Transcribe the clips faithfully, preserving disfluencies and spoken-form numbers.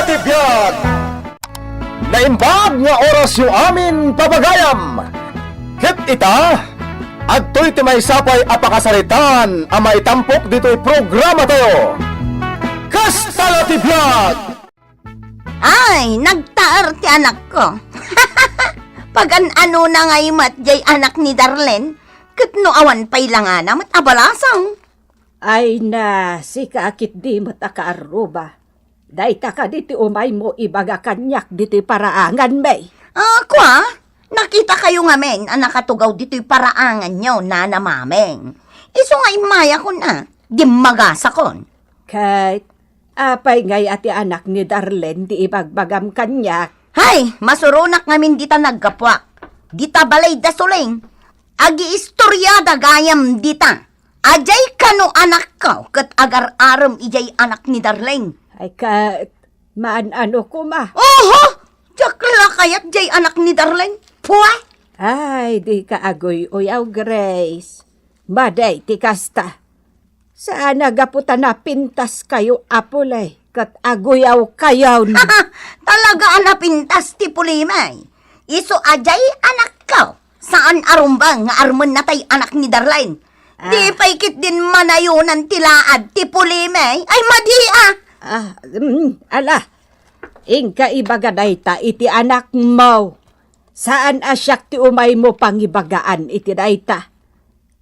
Ti biag! Naimbag nga orasyo amin, papagayam! Ket ita, adtoy ti maysa pay a pakasaritaan a maitampok ditoy programatayo. Kasta la ti biag! Ay, nagtaer ti anakko. Pagan-anona ngay met jay anak ni Darlene, ket no awan pay langana met a balasang. Ay na, sika a ketdi met a kaarruba. Dayta kadi ti umaymo ibaga kaniak ditoy paraanganmi? Ah, kua, nakitakayo ngamin a nakatugaw ditoy paraanganyo, Nana Mameng. Isu nga immayakon a, dimmagasakon. Ket apay ngay a ti anak ni Darlene ti ibagbagam kaniak? Hay, masuronak ngamin dita naggapuak. Dita balay da Suling. Agiistoriada gayam dita. Ajay kano anakko ket agar-arem ijay anak ni Darlene. Ay ket, maan-ano koma? Oho! Diak la kayat jay anak ni Darlene. Pua! Ay, dika aguy-uyaw, Grace. Madi ti kasta. Saan a gapu ta napintaskayo a puli ket aguyawkayon. Talaga a napintas ti pulimi. Isu a jay anakko. Saan a rumbeng nga armenna tay anak ni Darlene. Ah. Di pay ketdin manayonan ti laad ti pulimi. Ay, madi a! Ah, mm, ala. Inka ibaga dayta iti anakmo. Saan a siak ti umaymo pangibagaan iti dayta.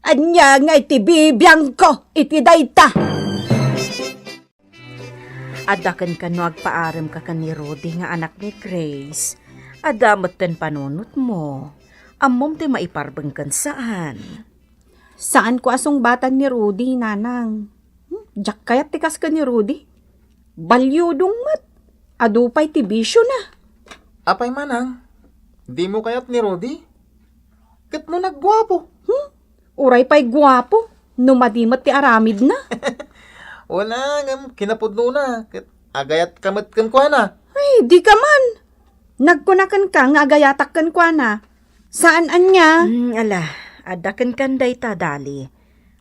Ania ngay ti bibiangko iti dayta? Adda kenka no agpaaremka ken ni Rudy nga anak ni Grace. Adda metten panunotmo. Ammom ti maiparbeng ken saan. Saanko a sungbatan ni Rudy, Nanang. Hmm, diak kayat ti kas ken ni Rudy. Baliudong met. Adu pay ti bisiona. Apay manang, dimo kayat ni Rudy? Ket no nagguapo? Hmm? Uray pay guapo, no madi met ti aramidna. Wala, ngem kinapudnona, ket agayatka met kenkuana. Ay, dika man. Nagkuna kenka nga agayatak kenkuana. Saan ania? Hmm, ala, adda kenkan dayta, Dali.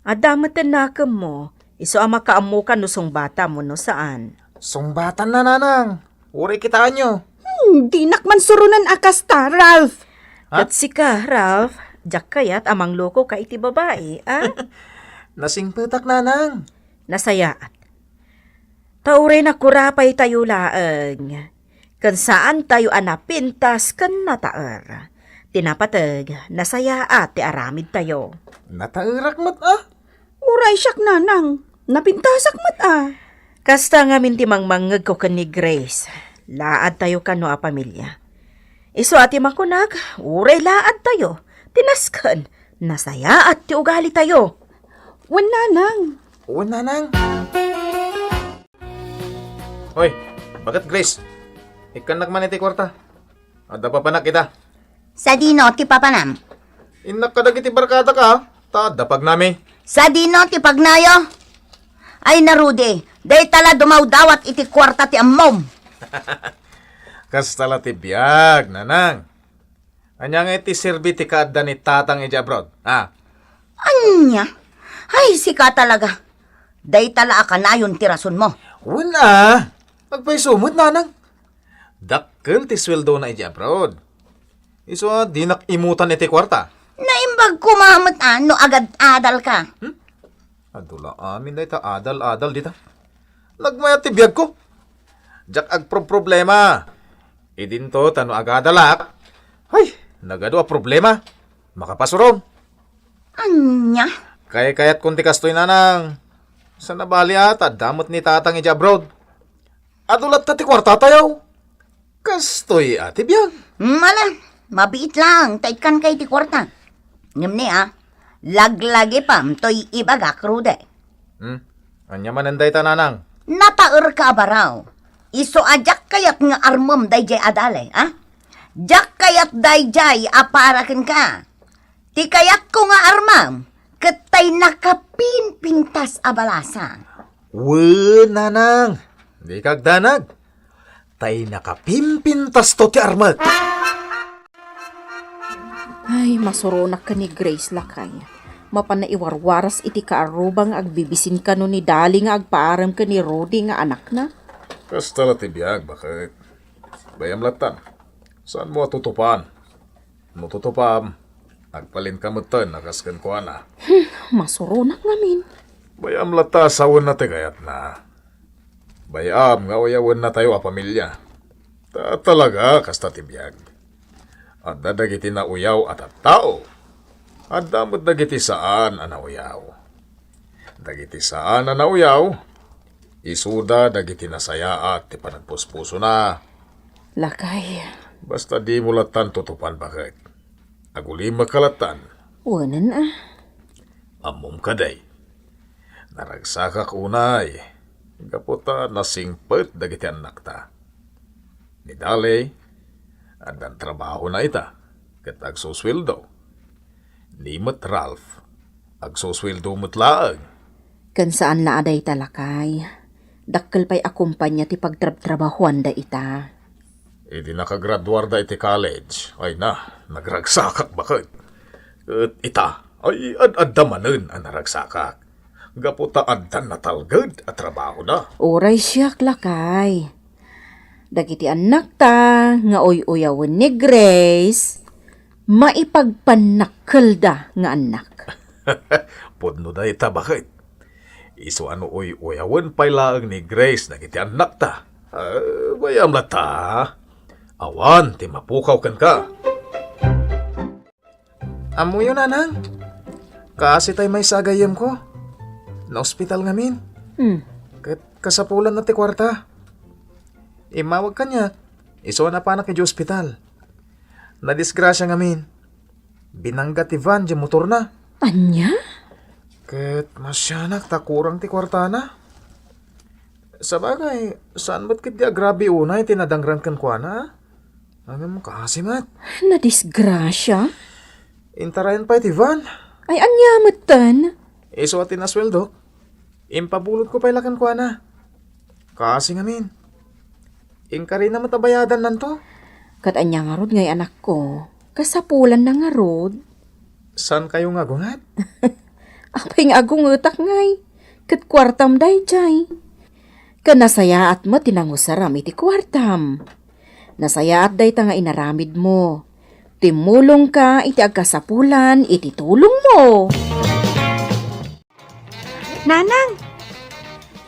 Adda met ti nakemmo, isu a makaammokan no sungbatam wenno saan. Sungbatanna, Nanang. Uray kitaenyo. Hmm, dinak man suronen a kasta, Ralph. Ha? Ket sika, Ralph, diak kayat a manglokoka iti babai, a? Nasingpetak, Nanang. Nasayaat. Ta uray nakurapaytayo laeng, ken saantayo a napintas ken nataer. Ti napateg, nasayaat ti aramidtayo. Nataerak met, a? Uray siak, Nanang. Napintasak met, a. Kasta ngamin ti mangmangngegko ken ni Grace. Laadtayo kano a pamilia. Isu a ti makunak, uray laadtayo. Ti nasken, nasayaat ti ugalitayo. Wen, Nanang. Wen, Nanang. Hoy, baket, Grace? Ikkannak man iti kuarta. Adda papanak ita. Sadino ti papanam? Innak kadagiti barkadak, ta adda pagnami. Sadino ti pagnayo? Ay na, Rudy, dayta la dumawdawat iti kuarta ti ammom. Kasta la ti biag, Nanang. Ania nga iti serbi ti kaadda ni Tatang idiay abroad, a? Ania? Ay, sika talaga. Dayta la a kanayon ti rasonmo. Wen a, agpayso met, Nanang. Dakkel ti sueldona idiay abroad. Isu a dinak imutan iti kuarta. Naimbag koma met a no agad-adalka. Hmm? Adu la amin dayta adal-adal dita. Nagmayat ti biagko. Diak agproproblema. Idinto ta no agadalak, ay, nagadu a problema. Makapasurom. Ania? Kaykayatkon ti kastoy, Nanang. Saan a bali a ta adda met ni Tatang idiay abroad. Adu latta ti kuartatayo. Kastoy a ti biag. Mala, mabiit laeng ta ikkanka iti kuarta. Ngem ni a, laglagipem toy ibagak, Rudy. Hmm? Ania manen dayta, Nanang? Nataerka a baro. Isu a diak kayat nga armem daydiay a Dali, a? Diak kayat daydiay a para kenka. Ti kayatko nga armem, ket tay nakapimpintas a balasang. Wen, Nanang, dika agdanag. Tay nakapimpintasto ti armek. Ay, masuronak ken ni Grace, lakay. Mapan naiwarwaras iti kaarruba nga agbibisin kano ni Dali nga agpaarem ken ni Rudy nga anakna. Kasta la ti biag, baket. Bay-am lattan. Saanmo a tutupan? No tutupam, agbalinka metten a kas kenkuana. Hmm, masuronak ngamin. Bay-am latta a sawenna ti kayatna. Bay-am nga uyawennatayo a pamilia. Ta talaga, kasta ti biag. Adda dagiti nauyaw a tattao. Adda met dagiti saan a nauyaw. Dagiti saan a nauyaw, isuda dagiti nasayaat ti panagpuspusona. Lakay. Basta dimo lattan tutupan, baket. Agulimekka lattan. Wenen a. Ammom kadi. Naragsakak unay, gapu ta nasingpet dagiti annakta. Ni Dale, addan trabahona ita, ket agsusueldo. Ni met Ralph, agsusueldo met laeng. Ken saan la a dayta, lakay. Dakkel pay a kumpania ti pagtrabtrabahoanda ita. Idi nakagraduarda iti college, ay na, nagragsakak, baket. Ket ita, ay ad-adda manen a naragsakak. Gapu ta addan natalged a trabahoda. Uray siak, lakay. Dagiti annakta nga uy-uyawen ni Grace, maipagpannakkelda nga annak. Pudno dayta, baket. Isu a no uy-uyawen pay laeng ni Grace dagiti annakta. Ah, bay-am latta. Awan ti mapukaw kenka. Ammoyo, nanang? Kaasi tay maysa a gayyemko. Naospital ngamin. Hmm. Ket kasapulanna ti kuarta. Immawag kaniak. Isu a napanak idiay ospital. Nadisgrasia ngamin. Binangga ti van diay motorna. Ania? Ket masianak ta kurang ti kuartana. Sabagay, saan met ketdi a grabe unay ti nadangran kenkuana. Ngem kaasi met. Nadisgrasia? Intarayan pay ti van. Ay, ania metten? Isu a ti nasueldok, impabulodko pay la kenkuana. Kaasi ngamin. Inkarina met a bayadannanto. Ket ania ngarud ngay, anakko? Kasapulanna ngarud. Saankayo nga agunget? Apay nga agungetak ngay? Ket kuartam daydiay. Ken nasayaat met ti nangusaram iti kuartam. Nasayaat dayta nga inaramidmo. Timmulongka iti agkasapulan iti tulongmo. Nanang!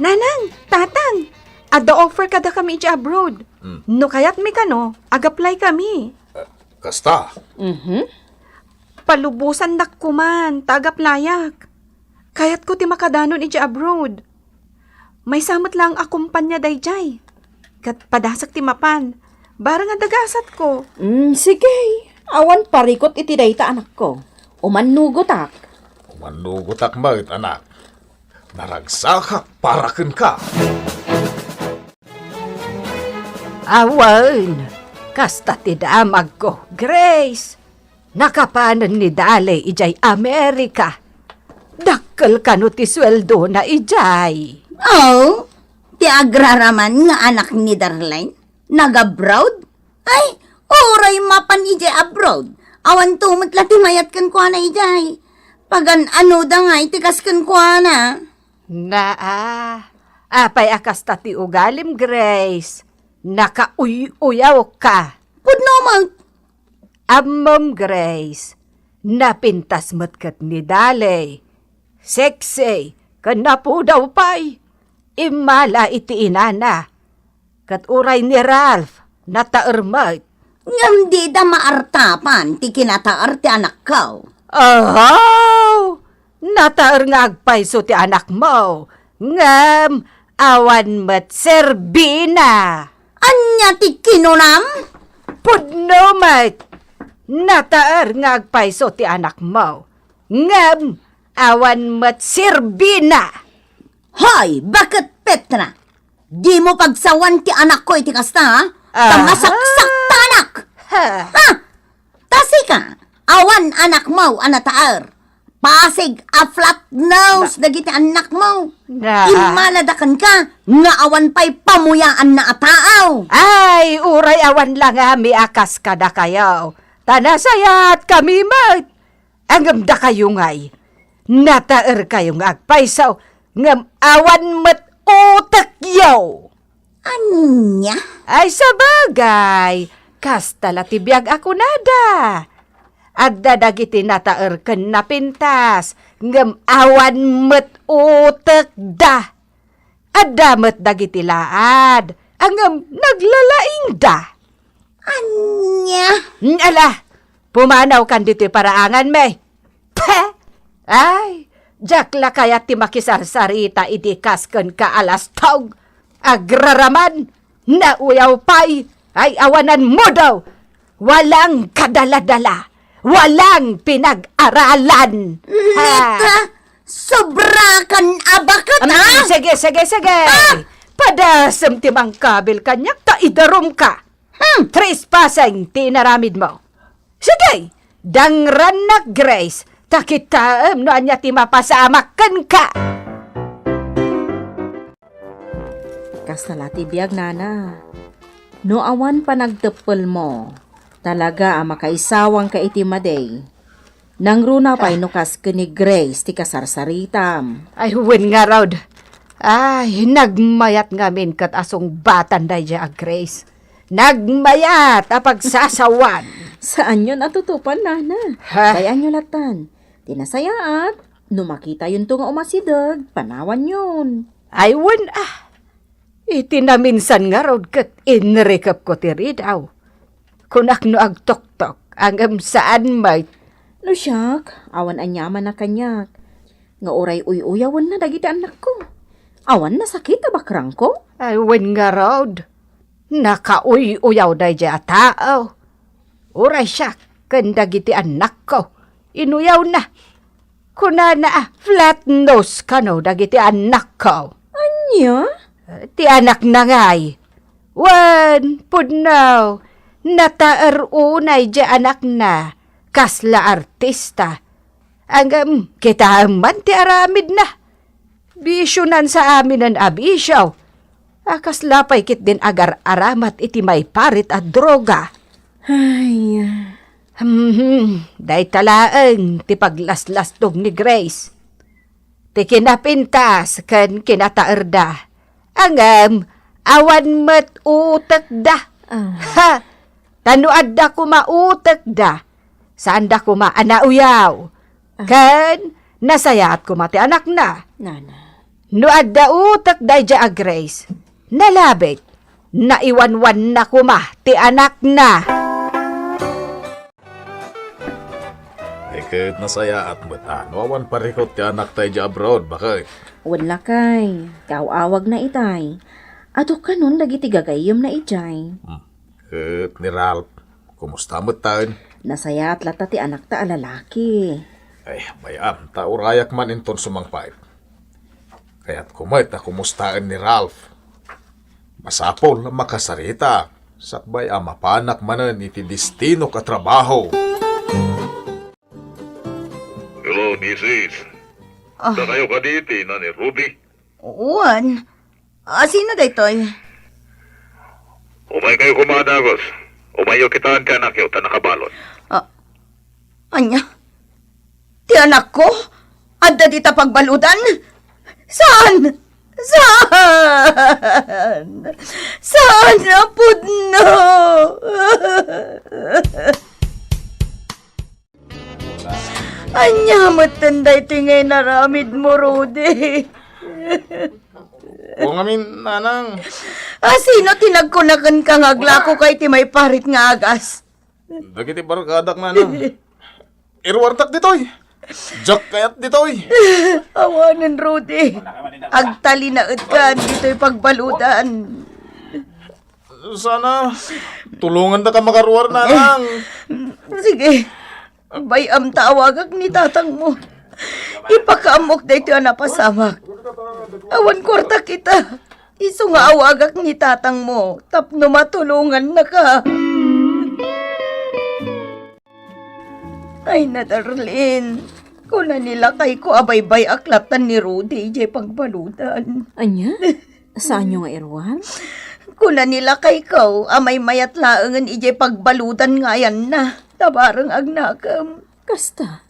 Nanang! Tatang! Adda offer kadakami idiay abroad. Hmm. No kayatmi kano, ag-apply kami. Ah, kasta? Mhm. Palubosandak koman ta ag-applyak. Kayatko ti makadanon idiay abroad. Maysa met laeng a kompania daydiay. Ket padasek ti mapan. Bareng a dagasatko. Mm, sige. Awan parikut iti dayta, anakko. Umannugotak. Umannugotak met, anak. Naragsakak para kenka. Awan, kasta ti damagko, Grace. Nakapanen ni Dale idiay Amerika. Dakkel kano ti sueldona idiay? Oh, ti agraraman nga anak ni Darlene? Nag-abroad? Ay, uray mapan idiay abroad. Awanto met la ti mayat kenkuana idiay. Pagan-anoda ngay ti kas kenkuana? Naa, apay a kasta ti ugalim, Grace? Nakauy-uyawka. Pudno met. Ammom, Grace, napintas met ket ni Dale. Sexy, ken napudaw pay. Immala iti inana. Ket uray ni Ralph, nataer met. Ngem dida maartapan ti kinataer ti anakko. Ahaw! Nataer nga agpayso ti anakmo, ngem awan met serbina. Ania ti kinunam? Pudno met. Nataer nga agpayso ti anakmo, ngem awan met serbina. Hoy, baket Petra! Dimo pagsawan ti anakko iti kasta, ha? Ta Aha. Masaksaktanak! Ha. Ha? Ta sika, awan anakmo a nataer. Pasig a flat nose Na- dagiti annakmo. Na- Immalada kenka nga awan pay pamuyaanna a tao. Ay, uray awan la ngami a kas kadakayo. Ta nasayaat kami met. Ngem dakayo ngay, nataerkayo nga agpayso, ngem awan met utekyo. Ania? Ay, sabagay, kasta la ti biag a kunada. Adda dagiti nataer ken napintas, ngem awan met utekda. Adda met dagiti laad, a ngem naglalaingda. Ania? Mm, ala, pumanawkan ditoy paraanganmi. Pah! Ay, diak la kayat ti makisarsarita idi kas kenka a lastog. Agraraman, nauyaw pay, ay awanan mudo. Walang kadaladala, walang pinag-aralan. Ha? Neta, sobra kan abakat, Mm, ah? Sige, sige, sige. Ah! Padasem ti mangkabil kaniak ta idarumka. Hmm, trespassing ti inaramidmo. Sige, dangrannak, Grace, ta kitaem no ania ti mapasamak kenka. Kasta la ti biag, nana. No awan panagteppelmo, talaga a makaisawangka iti madi. Nangruna pay no kas ken ni Grace ti kasarsaritam. Ay, wen ngarud. Ay, nagmayat ngamin ket a sungbatan daydiay a Grace. Nagmayat a pagsasawan. Saanyon a tutupan, nana. Ha? Bay-anyo lattan. Ti nasayaat, no makitayonto nga umasideg, panawanyon. Ay, wen, ah. Iti naminsan ngarud ket inrikepko ti ridaw. Kunak no agtoktok, ngem saan met. No siak, awan aniaman a kaniak. Nga uray uy-uyawenna dagiti annakko. Awan nasakit a bakrangko? Ay, wen ngarud. Nakauy-uyaw daydiay a tao. Uray siak ken dagiti annakko, inuyawna. Kunana a flat nose kano dagiti annakko. Ania? Ti anakna ngay. Wen, pudno, nataer unay diay anakna, kasla artista. Ngem, kitaem man ti aramidna. Bisionan sa aminen a bisio. A kasla pay ketdin agar-aramat iti maiparit a droga. Ay. Hmm, dayta laeng ti paglaslastog ni Grace. Ti kinapintas ken kinataerda. Ngem, awan met utekda. Ah. Ha! Ta no adda koma utekda, saanda koma a nauyaw. Ah. Ken nasayaat koma ti anakna. Nana. No adda utek daydiay a Grace, nalabit, naiwanwanna koma ti anakna. Ay, ket nasayaat met a no awan parikut ti anakta idiay abroad, baket. Wen lakay, kaaw-awagna itay. Adu kanon dagiti gagayyemna idiay. Hmm. Ket ni Ralph, kumusta metten? Nasayaat latta ti anakta a lalaki. Ay, bay-am, ta urayak man inton sumangpet. Kayatko met a kumustaen ni Ralph. Masapul a makasarita, sakbay a mapanak manen iti destinok a trabaho. Hello, misis. Ah. Dakayo kadi ti ina ni Rudy? Wen. Ah, sino daytoy? Umaykayo koma, Dagos. Umayyo kitaen ti anakyo ta nakabalud. Ah, ania? Ti anakko? Adda dita pagbaludan? Saan? Saan? Saan a pudno? Ania metten daytoy nga inaramidmo, Rudy? O ngamin, nanang. A, sino ti nagkuna kenka nga aglakoka iti maiparit nga agas? Dagiti barkadak, nanang. Iruartak ditoy. Diak kayat ditoy. Awanen, Rudy. Agtalinaedkan ditoy pagbaludan. Sana, tulongandaka makaruar, nanang. Sige. Bay-am ta awagak ni tatangmo. Ipakaammok daytoy a napasamak. Awan kuarta kita. Isu nga awagak ni tatangmo tapno matulongannaka. Ay, na, Darlene. Kuna ni lakayko a baybay-ak lattan ni Rudy idiay pagbaludan. Ania? Saanyo nga iruar? Kuna ni lakayko a maymayat laengen idiay pagbaludan nga ayanna, ta bareng agnakem. Kasta?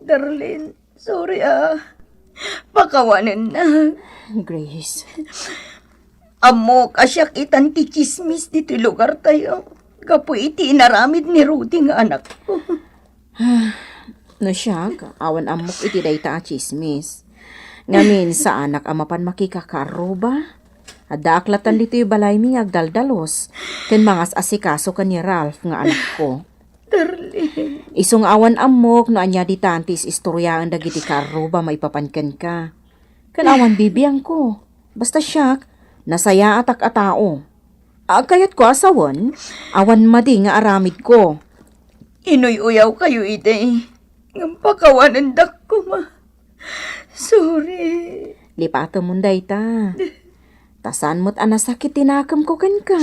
Darlene, sorry, ah. Pakawanennak. Grace. Ammok a siak itan ti tsismis ditoy lugartayo gapu iti inaramid ni Rudy nga anakko. No siak, awan ammok iti dayta a tsismis. Ngamin, saanak a mapan makikakarruba. Addaak latan ditoy balaymi nga agdaldalus ken mangas-asikaso ken ni Ralph nga anakko. Darling. Isu nga awan ammok no ania ditan ti is-istoriaen dagiti karruba maipapan kenka. Ken awan bibiangko. Basta siak, nasayaatak a tao. Agkayatko a sawen, awan madi nga aramidko. Inuy-uyawkayo idi, ngem pakawanendak koma. Sorry. Lipatemon dayta. Ta saan met a nasakit ti nakemko kenka.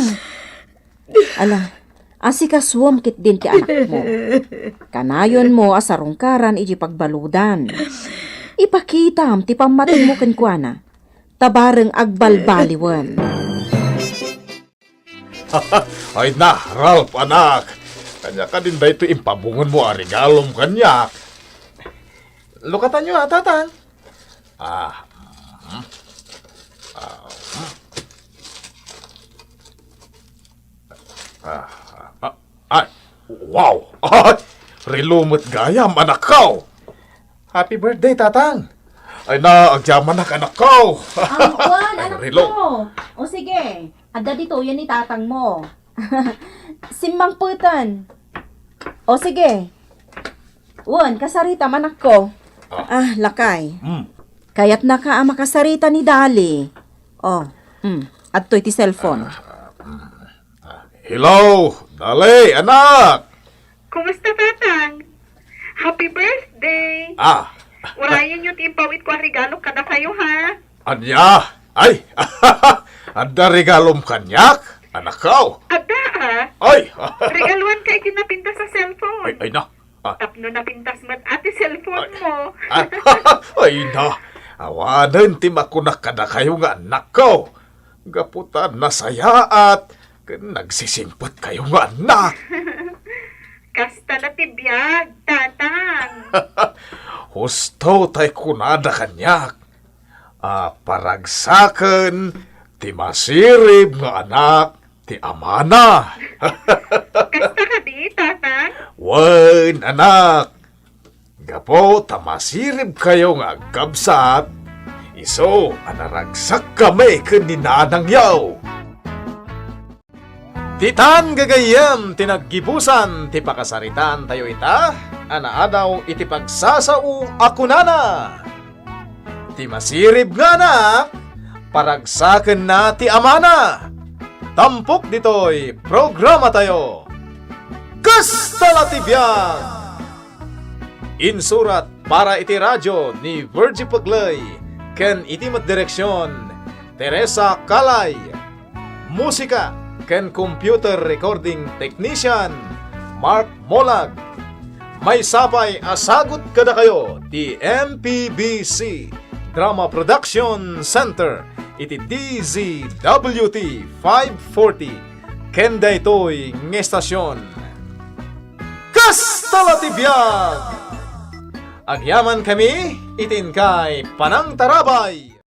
Ala, asikasuem ketdin ti anakmo. Kanayonmo a sarungkaran iti pagbaludan. Ipakitam ti pammatengmo kenkuana. Ta bareng agbalbaliwen. Ay na, Ralph, anak. Kaniak kadin daytoy impabungonmo a regalom kaniak. Lukatanyo a, Tatang. Ah, mm. Ah, mm. Ah, ah, ah, ay, wow! Ay, relo met gayam, anakko! Happy birthday, Tatang! Ay na, agyamanak, anakko! Ang kuwan, Ay, anak relo. Ko. O sige, adda ditoyen ni tatang mo. Simmangpeten. O sige. Wen, kasaritam, anakko. Ah. Ah, lakay. Hmm. Kayatnaka a makasarita ni Dali. O, hmm. Adtoy ti cellphone. Ah, hmm. Ah, hello, Dali, anak! Kumusta, Tatang? Happy birthday! Ah. Urayenyo ti impawitko a regalo kadakayo, ha? Ania? Ay! Adda regalom kaniak, anakko? Adda, ah. Ay! Regaluanka iti napintas a cellphone. Ay, ay na. Ah. Tapno napintas met a ti cellphone Ay. Mo. Ah. Ay na. Awanen ti makunak kadakayo nga annakko. Gapu ta nasayaat ken nagsisingpetkayo nga annak. Kasta la ti biag, Tatang. Husto tay kunada kaniak a paragsaken ti masirib nga anak ti amana. Kasta kadi, Tatang? Wen, anak. Gapu ta masiribkayo nga agkabsat, isu a naragsakkami ken ni nanangyo. Ditan gagayyem ti naggibusan ti pakasaritaantayo ita a naadaw iti pagsasao a kunana, Ti masirib nga anak, paragsakenna ti amana. Tampok ditoy programatayo. Kasta la ti biag! Insurat para iti radio ni Virgie Pegley ken iti met direksion, Teresa Calay. Musika ken computer recording technician, Mark Molag. Maysa pay a sagut kadakayo ti M P B C Drama Production Center iti D Z W T five forty ken daytoy nga estasion. Kasta la ti biag! Agyamankami iti inkay panangtarabay.